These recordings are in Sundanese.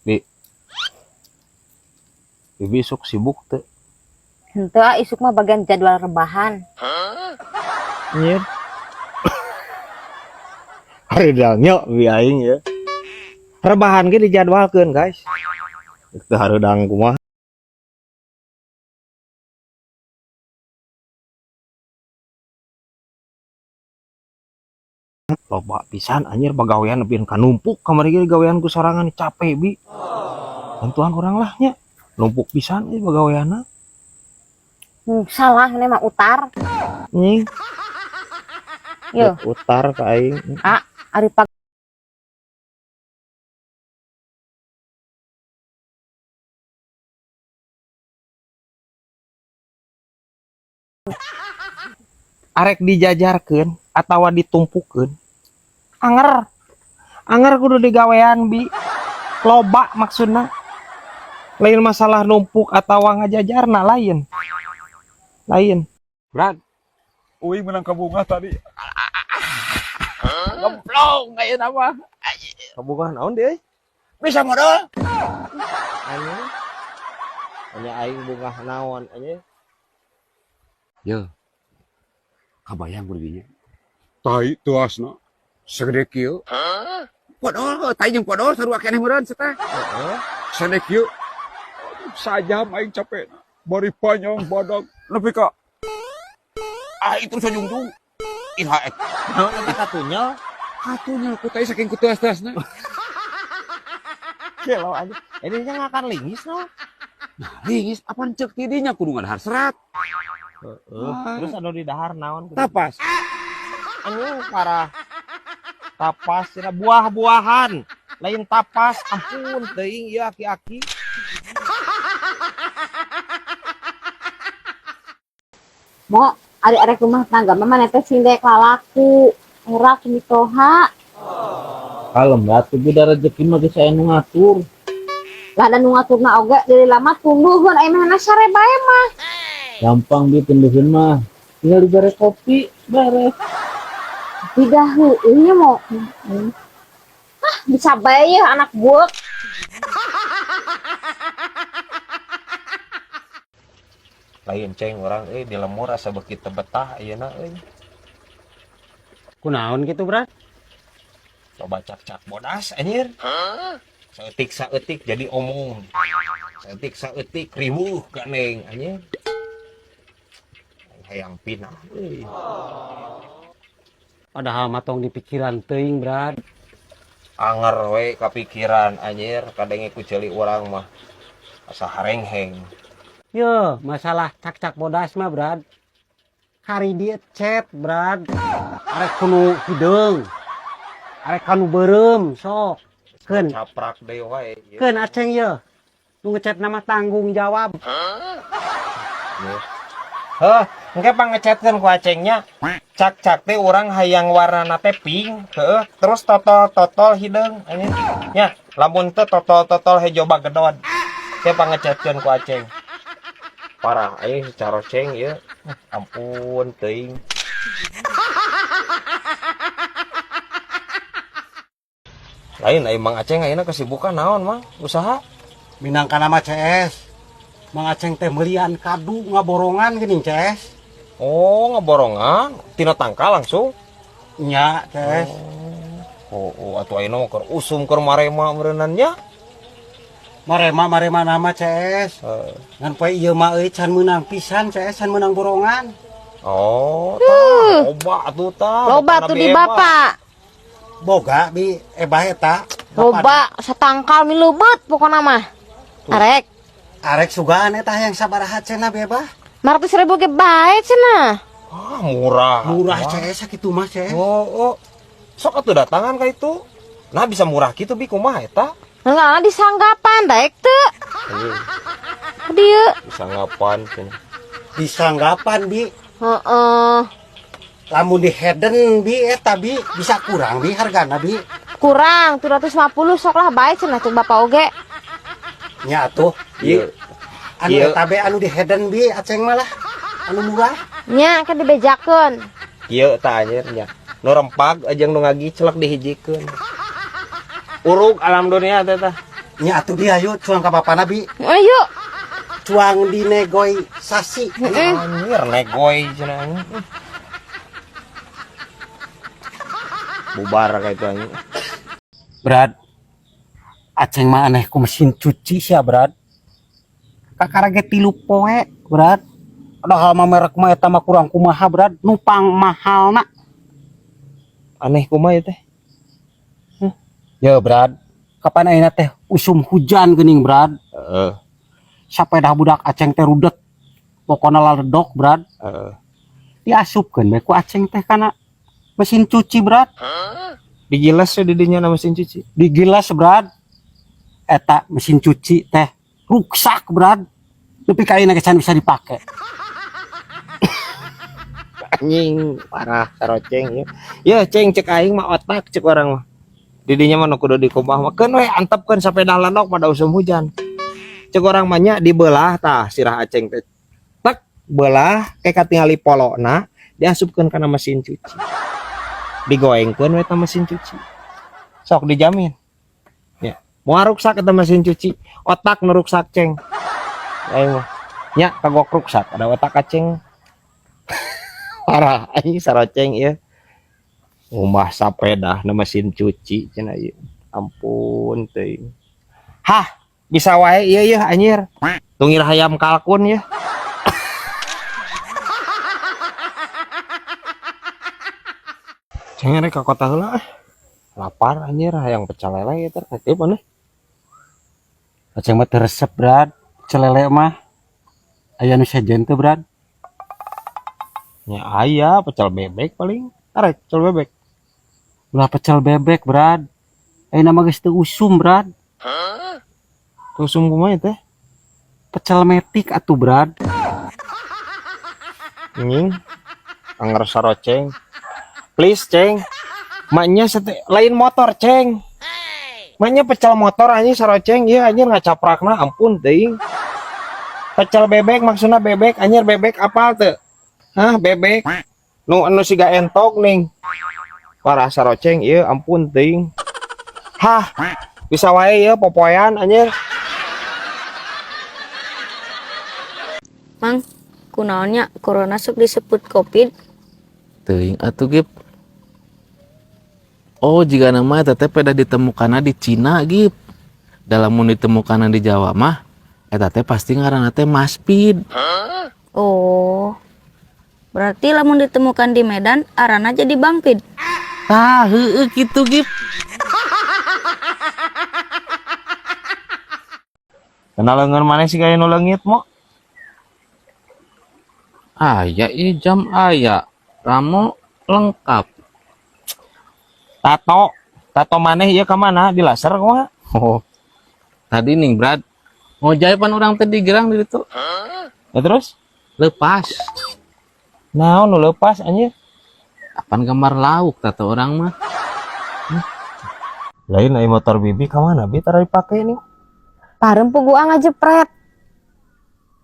Bi. Bibi isuk sibuk teu? Henteu ah, isuk mah bagian jadwal rebahan. Nyir. Hareudangnya bi aing ya. Rebahan ge dijadwalkeun, guys. Teu hareudang kumaha. Loba pisan anjir pagawean nepi ka numpuk kamari ge gawean ku sorangan capek bi. Bantuan urang lah nya. Numpuk pisan euy pagaweanna. Salah ini mah utar. Nying. Yo. Utar ka aing. Ah, ari pag Arek dijajarkeun atawa ditumpukeun. Anger. Anger kudu digawean bi. Loba maksudna. Lain masalah numpuk atawa ngajajarna lain. Lain. Brad, uing menang kabunga tadi. Ngemplong ayeuna mah. Kabunga naon deui? Bisa modal. Anjing. Anya aing bungah naon anjing. Yo. Kabayang kudu dinya. Tai tuasna. Segede kieu. Podol, tai jeung podol sarua keneh meureun teh. Heeh. Segede kieu. Sajam aing capek. Bari panjang badag nepi ka Ah itu sajungtung. Ih haek. Naon eta katunyel? Katunya ku tai saking ku tuas-tuasna. Gelo anjing. Ini nya ngakan lingis naon? Nah, lingis apaan ceuk ti dinya kudu ngadahar serat. Heeh. Terus anu di dahar naon? Tapas. Anjing parah. Tapas cenah buah-buahan. Lain tapas, ampun teuing ieu aki-aki. Mo, ari arek rumah tangga mah maneh teh sing daek lalaku. Era mitoha. Kalem lah tuh beda rezeki mah geus aya nu ngatur. Lah da nu ngaturna oge dari lama tunduhun aya mah sare bae mah. Gampang bi tunduhun mah. Tinggal dibere kopi, beres. Tidak heueuh nya mo. Ah, bisa bae ya anak buek. Lain ceng urang euy di lemur asa beuki teu betah ayeuna euy. Kunaon gitu, Brad? Coba cak-cak bodas anjir. Saeutik saeutik jadi omong. Saeutik saeutik riweuh ganeng anjir. Hayang pinah euy. Padahal mah tong dipikiran teuing, Brad. Anger we kapikiran anjir kadenge ku ceuli urang mah asa harengheng. Yo, masalah cak-cak bodas mah, Brad. Kari dia chat, Brad. Arek kunu hideung. Arek kanu beureum, sok. Keun. Caprak deui wae. Keun aceng ye. Nu ngechat nama tanggung jawab. Heh, engke pangechatkeun ku acengnya. Cak-cak teh urang hayang warnana teh pink, heueuh, terus totol-totol hideung anjing. Nya, lamun teu totol-totol hejo bagedod. Engke pangechatkeun ku aceng. Parah aing secara ceng ieu. Ampun teuing. Lain aing Mang Aceng ayeuna kesibukan naon Mang? Usaha? Minangka nama CS. Mang Aceng teh meulian kadu ngaborongan geuning CS. Oh, ngaborongan tina tangkal langsung? Nya, CS. Oh, oh atuh ayeuna mah keur usum keur marema meureunnan nya. Marema nama CS. Ngan poe ieu mah euy can meunang pisan CS, can meunang borongan. Oh, tah, loba atuh tah. Loba tuh di bapak. Boga bi ebah eta. Loba satangkal mileubet pokona mah. Arek. Arek sugaan eta hayang sabaraha cenah bi ebah? 500.000 ge bae cenah. Ah, murah. Murah CS sakitu mah CS. Oh, oh. Sok atuh datangan ka itu. Nah bisa murah kitu bi kumaha eta? Enggak, disanggapan daek teu. Dieu. Disanggapan cenah. Disanggapan bi. Heeh. Lamun di Heden bi eta bi bisa kurang bi hargana bi. Kurang 750 sok lah bae cenah cek bapak oge. Nya atuh. Ieu. Anu eta be anu di Heden bi aceng mah lah. Anu murah. Nya kan dibejakeun. Ieu tah anjir nya. Nu rempag jeung nu ngagicelek dihijikeun. Urug alam dunia teh tah. Nya atuh dia yuk cuang ka bapana bi. Ayo. Cuang di negosiasi. Anjir negoy cenah anjing. Bubar kayak itu anjing. Brad. Aceng mah aneh ku mesin cuci sia, Brad. Kakara ge 3 poe, Brad. Padahal mah merek mah eta mah kurang kumaha, Brad. Nupang mahalna. Aneh kumaha ieu teh? Hah? Ya, Brad. Kapan ayeuna teh usum hujan geuning, Brad? Heeh. Sapedah budak aceng teh rudet. Pokona laledok, Brad. Heeh. Diasupkeun bae ku aceng teh kana mesin cuci, Brad. Hah? Digilas we di dinya na mesin cuci. Digilas, Brad. Eta mesin cuci teh ruksak, Brad. Nepi ka ayeuna ge can bisa dipake. Anjing parah saroceng ya. Ya ceng cek aing mah otak cek orang mah. Didinya mah nu kudu dikumbah mah keun we antepkeun sapedah ledok pada usum hujan. Cek orang mah nya dibelah tah sirah aceng teh. Tek belah ke katingali polokna diasupkeun kana mesin cuci. Digoengkeun we ta mesin cuci. Sok dijamin. Ya, moal ruksak eta mesin cuci, otak nu ruksak ceng. Aing mah nya kagok ruksak ada otak aceng. Parah anjing saroceng ieu. Ngumbah sapedah na mesin cuci cenah ieu. Ampun teuing. Hah, bisa wae ieu yeuh anjir. Tungir hayam kalkun yeuh. Ceng rek ka kota heula ah. Lapar anjir hayang pecel lele ieu teh ngopi maneh. Aceng mah teu resep, Brad. Pecel lele mah. Aya nu sejen teu, Brad? Nya aya pecel bebek paling. Arek pecel bebek. Ulah pecel bebek, Brad. Ayeuna mah geus teu usum, Brad. Hah? Teu usum kumaha teh? Pecel metik atuh, Brad. Anjing. Anger saroceng. Please, Ceng. Maknya lain motor, Ceng. Maknya pecel motor anjing saroceng ieu anjir ngacaprakna ampun teuing. Pecel bebek maksudna bebek anjir bebek apal teu? Hah, bebek. Nu anu siga entok ning. Parah saroceng ieu ampun teuing. Hah, bisa wae ieu popoean anjir. Mang, kunaonnya corona sok disebut Covid? Teuing atuh Gip. Oh, jika nama eta teh peda ditemukanna di Cina Gip. Dalam mun ditemukanna di Jawa mah eta teh pasti ngaranna teh Maspid. Hah? Oh. Berarti lamun ditemukan di Medan, arana jadi Bangpid. Tah, heueuh kitu Gip. Kenal leungeun maneh sih gaya nu leungit mo? Aya ieu jam aya. Ramo lengkap. Tato, tato maneh ieu ka mana? Di laser kumaha? Oh. Tadi nih, Brad. Ngojay pan urang teh digerang di ditu. Hah? Ya terus? Lepas. Naon nu lepas anjir? Apaan gambar lauk tato orang mah? Lain ai motor bibi ka mana? Bi tara dipake nih. Parem puguan ngajepret.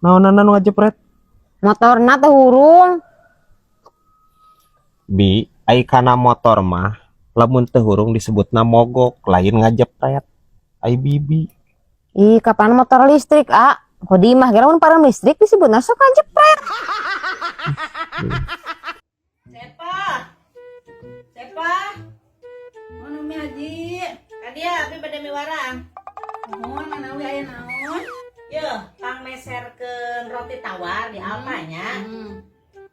Naonan nu ngajepret? Motorna teh hurung. Bi, ai kana motor mah lamun teu hurung disebutna mogok, lain ngajepret. Ai bibi. Ih, kapan motor listrik, A? Kok di imah ge lamun parem listrik disebutna sok ngajepret. Sepa. Sepa. Mana Umi Haji? Kadia abi bade miwarang. Nuhun manawi aya naon? Yeuh, pangmeserkeun roti tawar di Alfa nya.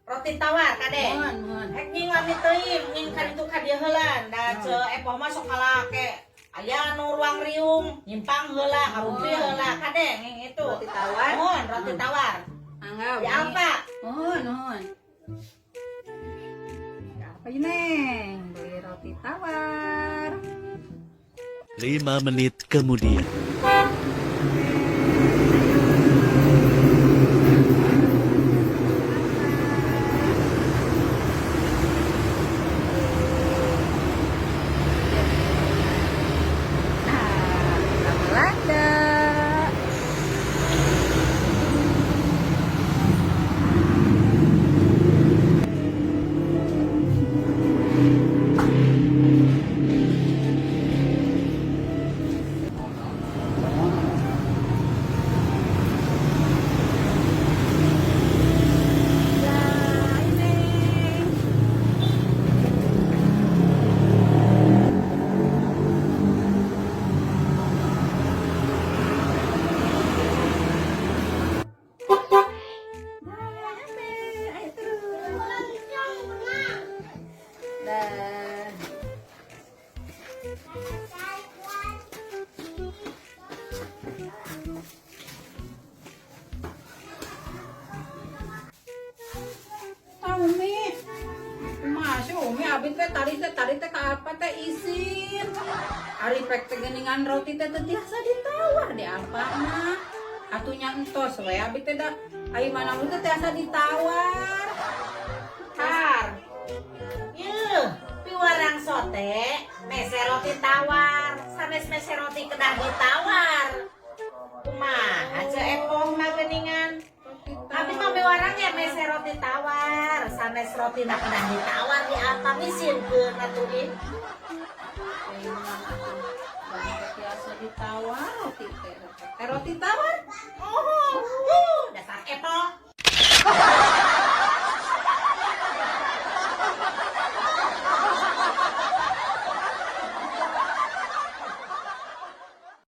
Roti tawar kade. Nuhun, nuhun. Hek nying lami teuing, nying ka ditu ka dieu heula. Da ce epoh mah sok kalake. Aya nu ruang riung, nyimpang heula, ngarumpi heula kade nging itu. Roti tawar? Nuhun, roti tawar. Mangga, Di Alfa. Nuhun, nuhun. Apa ini, Neng? Beli roti tawar. 5 menit kemudian. Abi teh tadi teh ka apa teh isin. Ari pek teh geuningan roti teh teu tiasa ditawar di apa mah. Atuh nya entos we abi teh da ai mana teh tiasa ditawar. Tar. Yeuh, piwarang sote, mese roti tawar, sanes mese roti kedah ditawar. Kumaha Ceu Epoh mah geuningan? Tapi mah piwarang ya mese roti tawar, sanes roti na kedah ditawar di apa ngisinkeun atuh ih. Tiasa ditawar roti teh. Teh roti tawar? Oh, dasar Epoh.